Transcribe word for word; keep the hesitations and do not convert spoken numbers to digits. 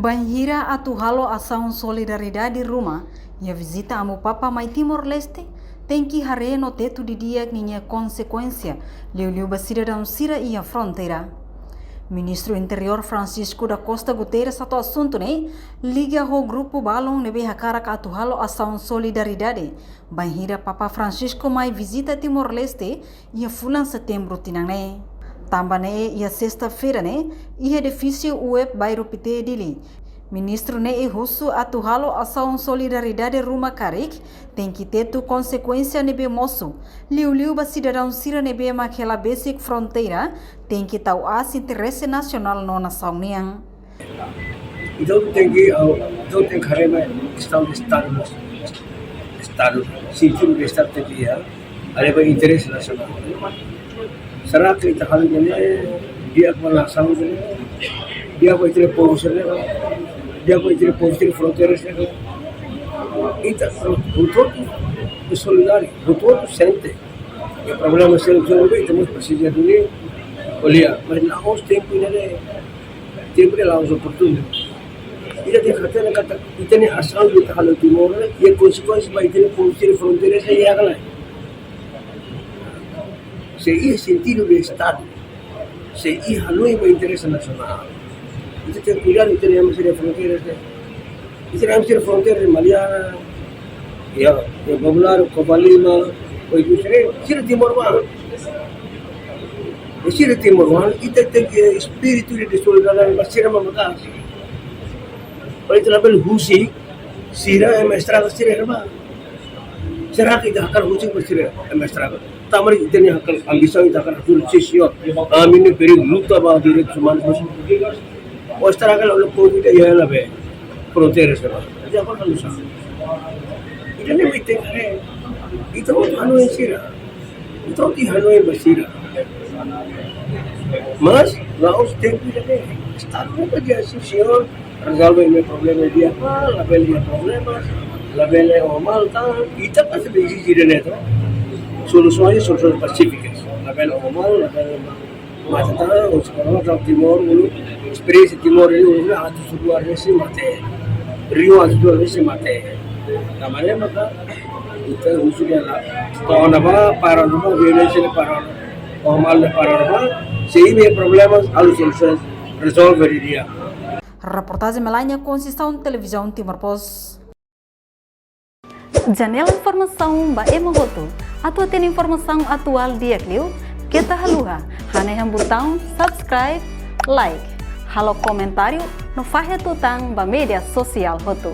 Bainhira atu halo asaun solidariedade ruma, iha vizita Amu Papa mai Timor-Leste, tenke haree no tetu didi'ak ninia konsekuénsia, liuliu ba sidadaun sira iha fronteira. Ministru Interiór Francisco da Costa Guterres hato'o asuntu ne'e liga ho grupu balun ne'ebé hakarak atu halo asaun solidariedade, bainhira Papa Francisco mai vizita Timor-Leste iha fulan Setembru tinan ne'e. Tanba ne'e iha sesta-feira ne'e, iha edifísiu UEP Bairru Pité Dili, ministru ne'e husu atu halo asaun solidariedade ruma karik, tenke tetu konsekuénsia ne'ebé mosu, liuliu ba sidadaun sira ne'ebé mak hela besik fronteira, tenke tau aas interese nasionál no nasaun nian. Entaun tenke, ah, entaun tenke haree ba kestaun de Estadu mós. Estadu, sentidu de Estadu tenke iha, haree ba interese nasionál. Será que ita halo ne'e di'ak ba nasaun ne'e, di'ak ba ita-nia povu sira ne'e, di'ak ba ita-nia povu sira fronteira sira ne'e? Ita, hotu-hotu solidáriu, hotu-hotu sente. E problema sira ne'e ita mós presiza duni, olha, mas la'ós tempu ida-ne'e, tempu ne'e la'ós oportunu. Ita tenke hatene katak ita-nia asaun ita halo Timor ne'e, iha konsekuénsia ba ita-nia povu sira fronteira sira iha ka lae. Se iha sentidu de Estadu, se iha hanoin ba interese nasionál, ita tenke kuidadu ita-nia ema sira fronteira sira. Ita-nia ema sira fronteira de Maliana, iha, iha Bobularo, Covalima, Oekusi, sira Timor ba. E sira Timor ba, ita tenke espíritu de solidariedade ba sira mós maka'as. Para ita labele husik sira ema estraga sira ba. Será que ita hakarak husik ba sira ema estraga? Tanba ita-nia hakarak, ambisaun ita hakarak hatudu, sim, senhor. Ami ne'e perigu, luta ba direitus umanus. Ó estraga la, ó konvida iha ne'ebé? Fronteira sira. Ita agora não sabe. Ita ne'e mai tenke haree. Ita hotu hanoin sira. Ita hotu hanoin ba sira. Mas la'ós tempu ida-ne'e. Estadu ne'e ba di'ak, sim, senhor, rezolve imi-nia problema di'ak, ah, labele iha problema, labele oho malu tan, ita pasti ezije ida-ne'e to. Solusaun, solusaun pasífikas. Labele oho malu, labele mate tan, ou se para Timor, uluk, esperiénsia Timor ne'e, uluk, atu sudu ar ne'e sei mate. Riu atu sudu ar ne'e sei mate. Tanba ne'e maka, ita husu de'it ona, to'o ona ba, para ona ba, violénsia ne'e para ona ba, oho malu ne'e para ona ba, se imi-nia problema, halo solusaun, rezolve didi'ak. Reportajen Melania Conceição, Televizaun Timor Post. Janela informasaun ba ema hotu. Atu hatene informasaun atuál di'ak liu, keta haluha hanehan butaun subscribe, like, halo komentáriu no fahe tutan ba média sosiál hotu.